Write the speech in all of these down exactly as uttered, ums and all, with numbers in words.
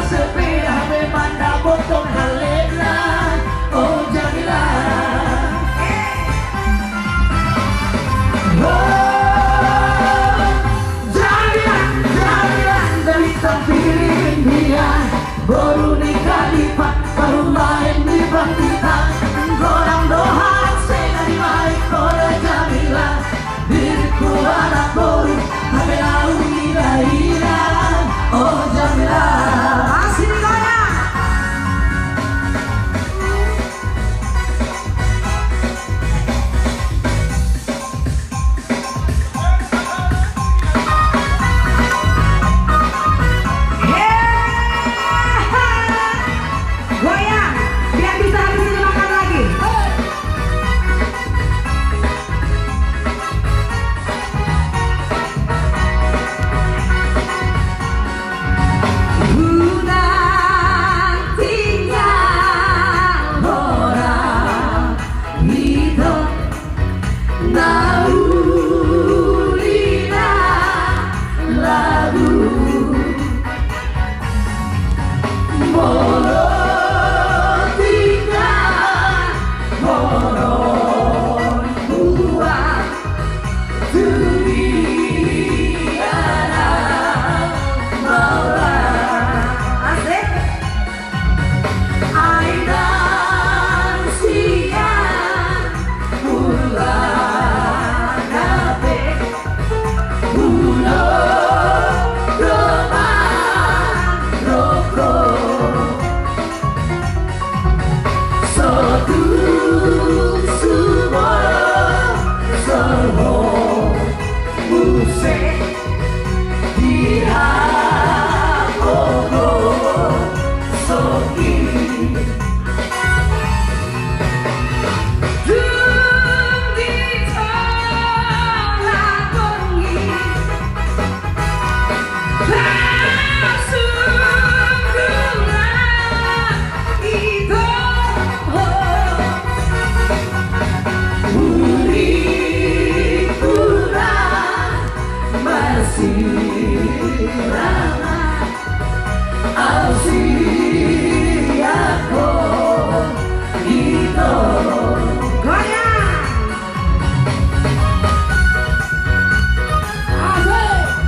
Sepeda pe mandapothon hallet na, o Jamila. Oh, Jamila, Jamila, dari Sampiring dia. Boru ni Kalipat, parumaen ni Pantitan. Godang do halak sena di mai, o Jamila. Diriku anak boru, hape laho ida-ida, o Jamila. Masih digoyang. Hehe. Goyang, biar bisa habis ini makan lagi. Unang tinggal hona, ito. Na uli na lagu. Molo tinggal hona, buat tu dia na mauliate. Asik. Ai nang sian mulana pe, ulo do marokok. So tung sumorop, so ho muse. Di hapoho soki. Dung di tolap bongi, pasunggunan ito ho. Uli pura masirama, au sian ho ito. Goyang. Asik.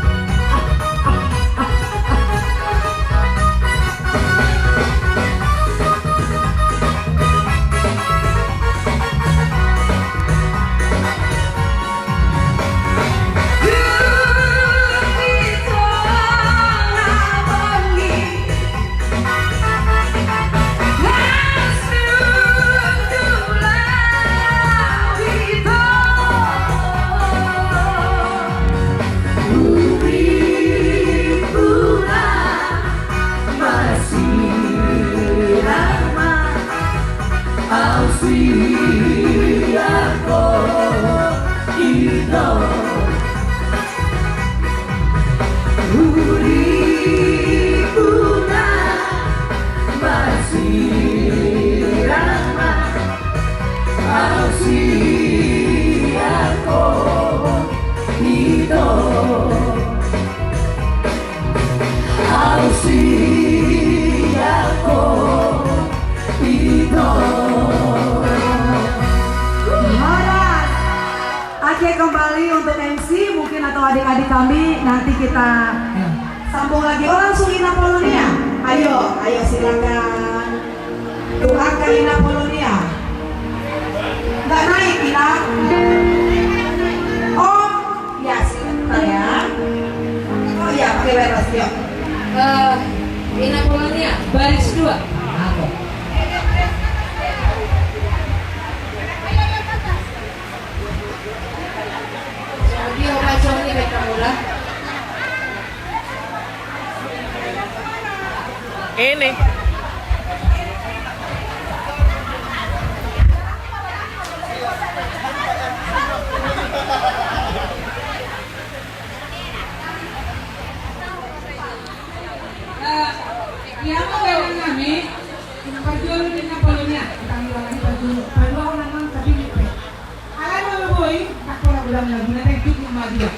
Au sian ho ito. Uli pura masirama, au sian ho ito. Au sian ho ito. Horas. Oke, kembali untuk M C mungkin atau adik-adik kami, nanti kita sambung lagi. Oh, langsung Ina Polonia. Ayo, ayo silakan. Tuh, angka Ina Polonia. Nggak naik, Ina. Oh, ya, sebentar ya. Oh, ya, pakai baris, yuk. Eh, Ina Polonia, baris dua. Apa? Jadi, Opa Joni, Beta Mula. Ini. Eh, iya, mau bilang kami, parjolo di Polonia, kami lagi parjolo, parjolo memang tapi lupa. Alai molo boi, tak pola ulang lagi, nanti ikut rumah dia.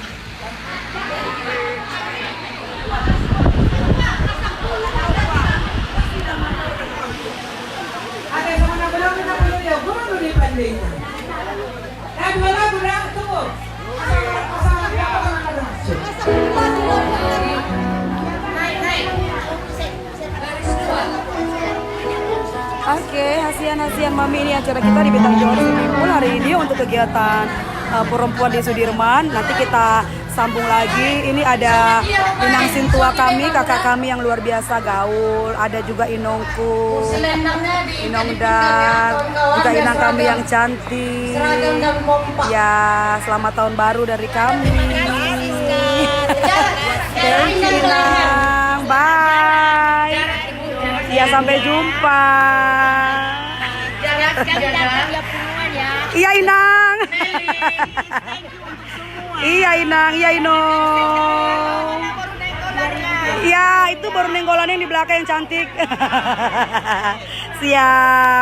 Hasian Mami, ini acara kita di Bintang Johor Swimming Pool hari ini untuk kegiatan eh, perempuan di Sudirman. Nanti kita sambung lagi. Ini ada inang sintua kami, kakak kami yang luar biasa gaul. Ada juga inongku, inong Dar, juga inang kami yang cantik. Ya, selamat tahun baru dari kami. Thank you, Inang. Bye. Ya, sampai jumpa. Iya, Inang. Iya, Inang. Iya, Inong. Iya, itu baru Nainggolan yang di belakang yang cantik. Siap.